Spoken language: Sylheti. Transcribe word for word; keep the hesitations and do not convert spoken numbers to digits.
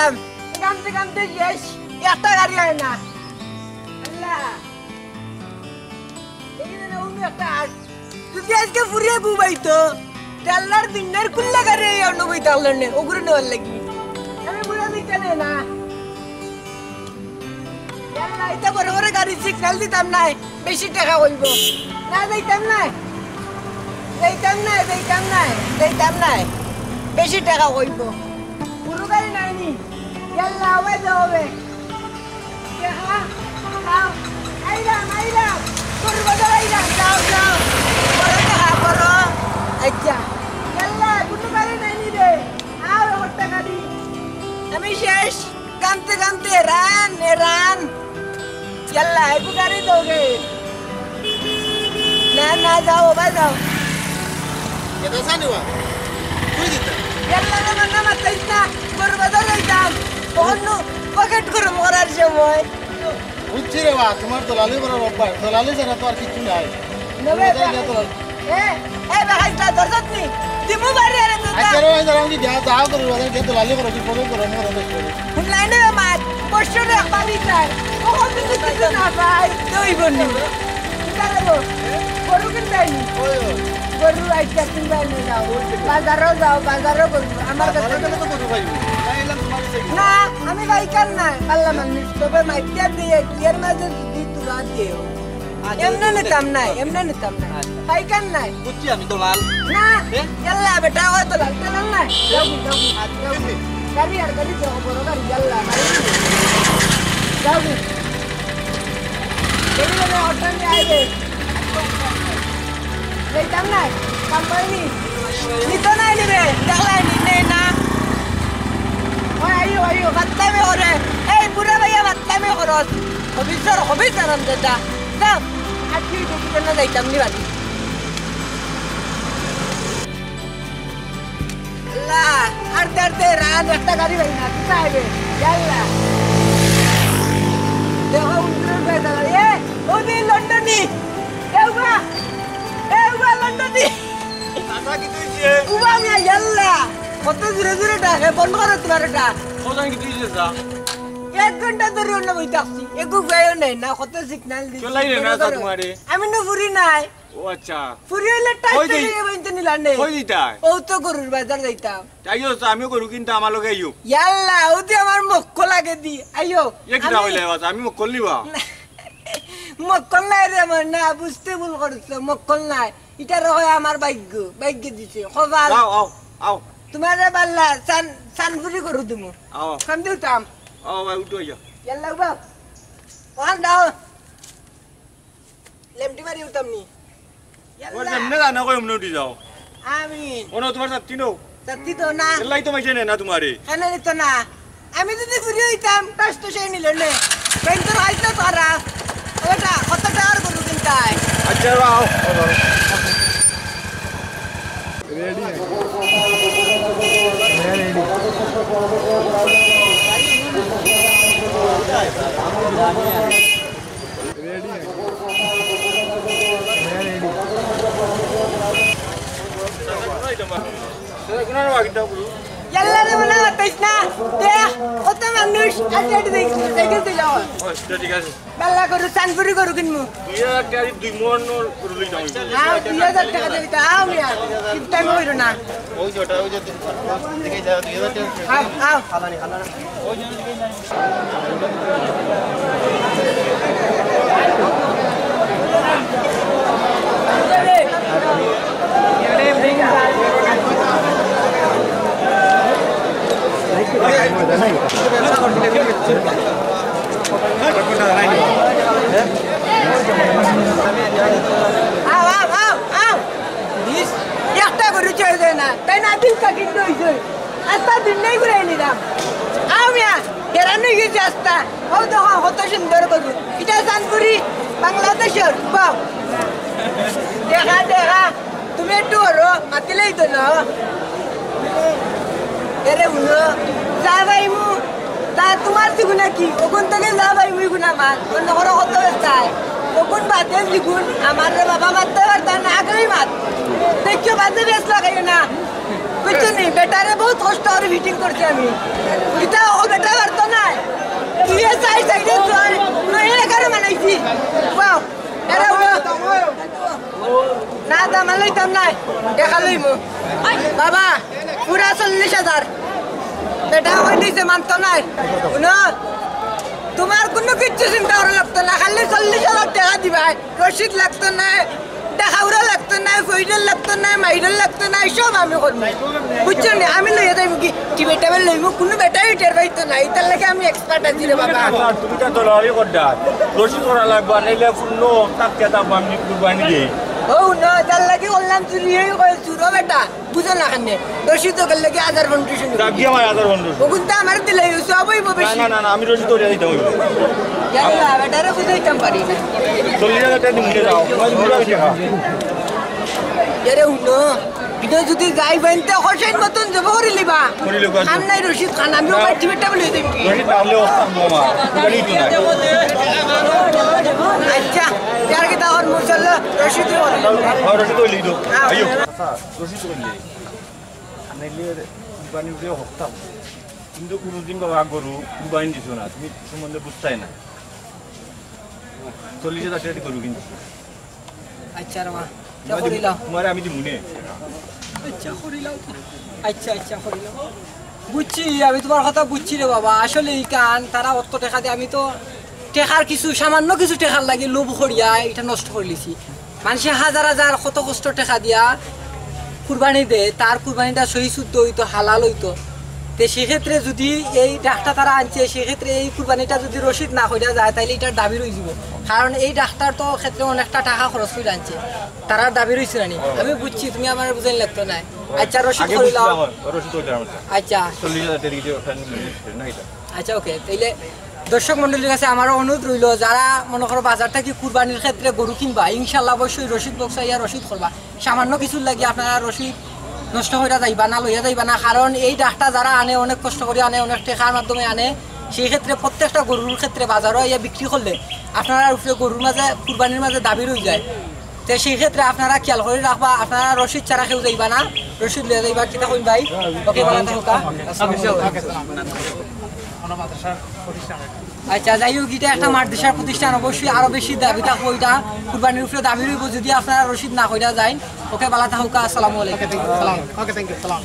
কানতে কানতে শেষ, একটা গাড়ি অয় না। আল্লাহ, এই যে না, অন্য একটা আস-, যদি আজকে ফুরিয়ে বউ পাইতো, তে আল্লাহর দিনের কুল্লা গাড়ি এই অন্য বইতে আল্লাহর নে, ওগুলো নেওয়ার লাগি। আমি বুড়া দিকে নে না। ইয়াল্লা, ইতা বড় বড় গাড়ি signal দিতাম নায়, বেশি টেকা অইবো। না, যাইতাম নায়। যাইতাম নায়, যাইতাম নায়, যাইতাম নায়। বেশি টেকা অইবো। গরু গাড়ি নাইনি। ইয়াল্লা, ওই যাও, ওই। টেকা, যাও। আইলাম, আইলাম। গরু বাজার আইলাম, যাও, যাও। বড় টেকা, বড়। আচ্ছা। ইয়াল্লা, কুনু গাড়ি নাইনি রে। আও, আমার টেকা দি। আমি শেষ। কানতে কানতে এরান, এরান। ইয়াল্লা, একটু গাড়ি দাও গে। না, না, যাও, ওবা যাও। এটা জানি বা? তুই দিতে? ইয়াল্লা, না, না, না, মাতাইস না। গরু বাজার যাইতাম। অন্য পকেট গরম করার সময়। বুঝছি রে বা, তোমার দলালি করার অভ্যাস। দলালি ছাড়া তো আর কিছু নাই। নবে গরু বাজার গিয়া দলাল। এ, এ, বেহাইটা দরজাত নি। দিমু বাড়ি আরে তো আচ্ছা, রে, আমি দাঁড়াও, আমি যা, যা করবো, বাজার গিয়া দলালি করো, কি প্রবলেম করো, আমি করো, বেশ করো। হুনলাই নে মাত, বছরে একবারই চাই। ও, আমি তো কিছু না পাই, দই বনি। কি কারণে? গরু কিনতে আইনি। ওই, ওই। গরু আইসা কিনতে আইনি যাও। বাজারও যাও, বাজারও গরু। আমার কাছে বাজারে গেলে তো গরু পাইবো। না, এলাম তোমার কাছে। না, আমি বাইকার নাই। পাল্লা মানুষ, তবে মাইকিয়া দিয়ে, ক্লিয়ার মাঝে যদি তুলা দিও। আচ্ছা, এমনে নিতাম নাই, এমনে নিতাম নাই। আচ্ছা। পাইকার নাই। বুঝছি আমি, দলাল। না, এ? ইয়াল্লা বেটা, ও দলাল, দলাল নাই। যাও, যাও, আচ্ছা, যাও। বুঝছি। গাড়ি আর গাড়ি যাও, বড় গাড়ি, ইয়াল্লা, গাড়ি। যাও। এই মানে অটো নিয়ে আইবে। যাইতাম নাই, কাম পাইনি। নিত নাই নিবে, দেখলাই নি, নে না। ওই আইও, আইও, বাতলামি করে। এই বুড়া ভাইয়া বাতলামি করস। হবিসর, হবিস আরাম দাদা। যাও, আর কি দেখি কেন যাইতাম নি বাড়ি। আল্লাহ, আর দের দের, আর একটা গাড়ি ভাই না, কোথায় আইবে? ইয়া আল্লাহ। দেখো, উনত্রিশ গাড়ি চালাবে। এ, ও দি লন্ডনি। এ উবা, এ উবা লন্ডনি। চাচা, কিতা অইছে? উবা মিয়া, ইয়া আল্লাহ। কত জোরে জোরে ডাকে, বন্ধ করো তোমার ওটা। কত কিতা অইছে, চাচা? এক ঘন্টা ধরি অন্য বই থাকছি। একো উপায়ও নাই না, কত সিগন্যাল দিছি। চলাই রে না, বন্ধ করো। তোমারে। আমি না ফুরি নাই। ও আচ্ছা। ফুরি অইলে টাইট কই করি যাই-, এ বাইনতে নিলা নে। কই যাইতায়? ও তো গরুর বাজার যাইতাম। আইও তো, আমিও গরু কিনতাম, আমার লগে আইও। ইয়া আল্লাহ, ও দি আমার মক্কল আগে দি। আইও। এ কিতা আমি কইলে বাবা, আমি মক্কল নি বা? মক্কল নায় রে আমার, না, বুঝতে ভুল করছো, মক্কল নায়। ইটারে কয় আমার ভাগ্য, ভাগ্য দিছে, কপাল। আও, আও, আও। তোমারে বাল্লা, সান-, সানফুরি গরু দিমু। আও। কাম দিতাম। আও ভাই, উঠো ইয়া। ইয়া আল্লাহ, উবাও। ওখান দাও। লেমটি মারি উঠতাম নি। ওর ইয়াল্লা। যেমনে জানো কই অমনে উঠি যাও। আমি। ও না, তোমার ছাত্তি নও। ছাত্তি তো না। এলাই তো মাইছে নে না তোমারে। কেনে নিত না? আমি যদি ঘুরি অইতাম, তাস তো সেই নিল নে। বেন তো রাইত না তারা। ওটা কত টাকার গরু কিনতায়? আচ্ছা, আও। রেডি। ইয়াল্লা রে, মনে হতাইস না। দেখ, কত মানুষ আড্ডা আড্ডা দেখছি, সাইকেল দিল। আচ্ছা, ঠিক আছে। বাল্লা গরু, সানফুরি গরু কিনমু। দুই হাজার টাকা দি দুই মন গরু লই যাও। আও, দুই হাজার টাকা দিবি তো, আও মিয়া। কিপটামি কইরো না। ওই যে ওটা, ওই যে দেখে যা, দুই হাজার টাকা। আও, আও। আও, আও, আও, আও। ইস, একটা গরু চড়ে যায় না, তাই না? দিন কাকিন দই দই। আস্তা দিন নাই ঘুরে নিলাম। আও মিয়া, হেরান হয়ে গেছে আস্তা। ও দেখো, কত সুন্দর গরু। এটা চানপুরি, বাংলাদেশর। বাহ। দেখা, দেখা। তুমি একটু ওরো, মাতিলেই তো না। এরে হুনো, যা ভাইমু, তা তোমার দিগু নাকি? ওখান থেকে যা ভাইমু, এগুন আমার। অন্য কোনো কত চায়। ওখান বাদে দিগুন, আমার রে বাবা মারতে পারতা না, আগেই মাত। দেখিও বাদে বেশ লাগাইও না। বুঝছো নি? বেটারে বহুত কষ্ট করে ফিটিং করছি আমি। ইটা ও না, দাম আর লইতাম নায়, টেকা লইমু। বাবা, পুরা চল্লিশ হাজার। বেটা কই দিছে, মানতো নায়। হুনো, তুমার কুনু কিচ্ছু চিন্তা করা লাগতো না, খালি চল্লিশ হাজার টেকা দিবায়। রশিদ লাগতো নায়, টেকা উড়া লাগতো নায়, ফইডার লাগতো নায়, মাইডার লাগতো নায়, সব আমি করমু। বুঝছো নি? আমি লইয়া যাইমু কি? টিবে টেবে লইমু, কুনু বেটায় টের পাইতো নায়। ইতার লাগি আমি এক্সপার্ট আছি রে বাবা। তুমি তো দলালি করডায়। রশিদ করা লাগবো, নাইলে কুনু তাকিয়া থাকবো আমি কুরবানি দেই। ও না, তার লাগি অনলাইন চুরি হয়ে গেল, চুরো বেটা। বুঝো না কেনে? রশিদ ওগুন লাগি হাজার পনেরোশো নিবো। দাগ দিয়া আমার হাজার পনেরোশো। ওগুন তো আমার দিলে সব হইবো না, বেশি। না, না, না, আমি রশিদ ধরিয়া দিতে হইব। ইয়াল্লা, বেটারে বুঝাইতাম পারি না। চল্লিশ হাজার টেকা দিমু, নিয়া যাও। তোমার মুড়া বেশি খা। এরে হুনো, ইটা যদি যাই বাইনতে খরচের মতন জব করি লিবা। করি লিবা। খান নাই রশিদ খান, আমিও না। পাচ্ছি বেটা বলে দিবি। রশিদ না হলেও খান মামা। গাড়ি তো নাই। আচ্ছা, যার কি তাহলে মুসল্লা রশিদ। হ্যাঁ, রশিদ হইলেই তো। হ্যাঁ। আইও। আচ্ছা, রশিদ হইলে। নাইলে কুরবানি উঠে হকতাম। কিন্তু কোনোদিন বাবা গরু কুরবানি দিছো না, তুমি সম্বন্ধে বুঝতায় না। চল্লিশ হাজার টেকা গরু কিনছি। আচ্ছা রে মা, তোমারে দিমু, তোমারে আমি দিমু নে। আচ্ছা, করিলাও। আচ্ছা, আচ্ছা, করিলাও। বুঝছি, আমি তোমার কথা বুঝছি রে বাবা। আসলে ইখান তারা অত টেকা দিয়ে, আমি তো টেকার কিছু, সামান্য কিছু টেকার লাগি লোভ করিয়া ইটা নষ্ট করিলিছি। মানষে হাজার হাজার কত কষ্ট টেকা দিয়া কুরবানি দেয়, তার কুরবানিটা সহি শুদ্ধ হইতো, হালাল হইতো। তে সেক্ষেত্রে যদি এই ডাকটা তারা আনছে, সেক্ষেত্রে এই কুরবানিটা যদি রশিদ না করিয়া যায়, তাইলে ইটার দাবি রই যিবো। কারণ এই ডাকটার তো ক্ষেত্রে অনেকটা টেকা খরচ করি আনছে, তারার দাবি রইছে না নি? আমি বুঝছি, তুমি আমারে বুঝাইন লাগতো নায়। আচ্ছা, রশিদ আগে করিলাও। বুঝলাম, রশিদ করিলাম। আচ্ছা। চল্লিশ হাজার টেকা দিয়ে ওখানে নিয়ে এসছে, না এটা? আচ্ছা, ওকে, তাইলে দর্শক মণ্ডলীর কাছে আমারও অনুরোধ রইল, যারা মনে করো বাজার থাকি কুরবানির ক্ষেত্রে গরু কিনবা, ইনশাল্লাহ অবশ্যই রশিদ বক্সা ইয়া রশিদ করবা। সামান্য কিছুর লাগি আপনারা রশিদ নষ্ট করিয়া যাইবা না, লইয়া যাইবা না, কারণ এই ডাকটা যারা আনে অনেক কষ্ট করি আনে, অনেক টেকার মাধ্যমে আনে। সেই ক্ষেত্রে প্রত্যেকটা গরুর ক্ষেত্রে বাজারও আইয়া বিক্রি করলে আপনারা উপরে গরুর মাঝে, কুরবানির মাঝে দাবি রই যায়। তে সেই ক্ষেত্রে আপনারা খেয়াল করি রাখবা, আপনারা রশিদ ছাড়া কেউ যাইবা না, রশিদ লইয়া যাইবা। কিতা কইন ভাই? ওকে, ভালা থাকুক্কা। আচ্ছা, যাই হোক, ইটা একটা মাদ্রাসার প্রতিষ্ঠান, অবশ্যই আরো বেশি দাবি থাকবো। ইটা কুরবানির উপরে দাবি রইবো, যদি আপনারা রশিদ না কইরা যাইন। ওকে, ভালা থাকুক্কা। আসসালামু আলাইকুম। ওকে, thank you। সালাম। ওকে, thank you। সালাম।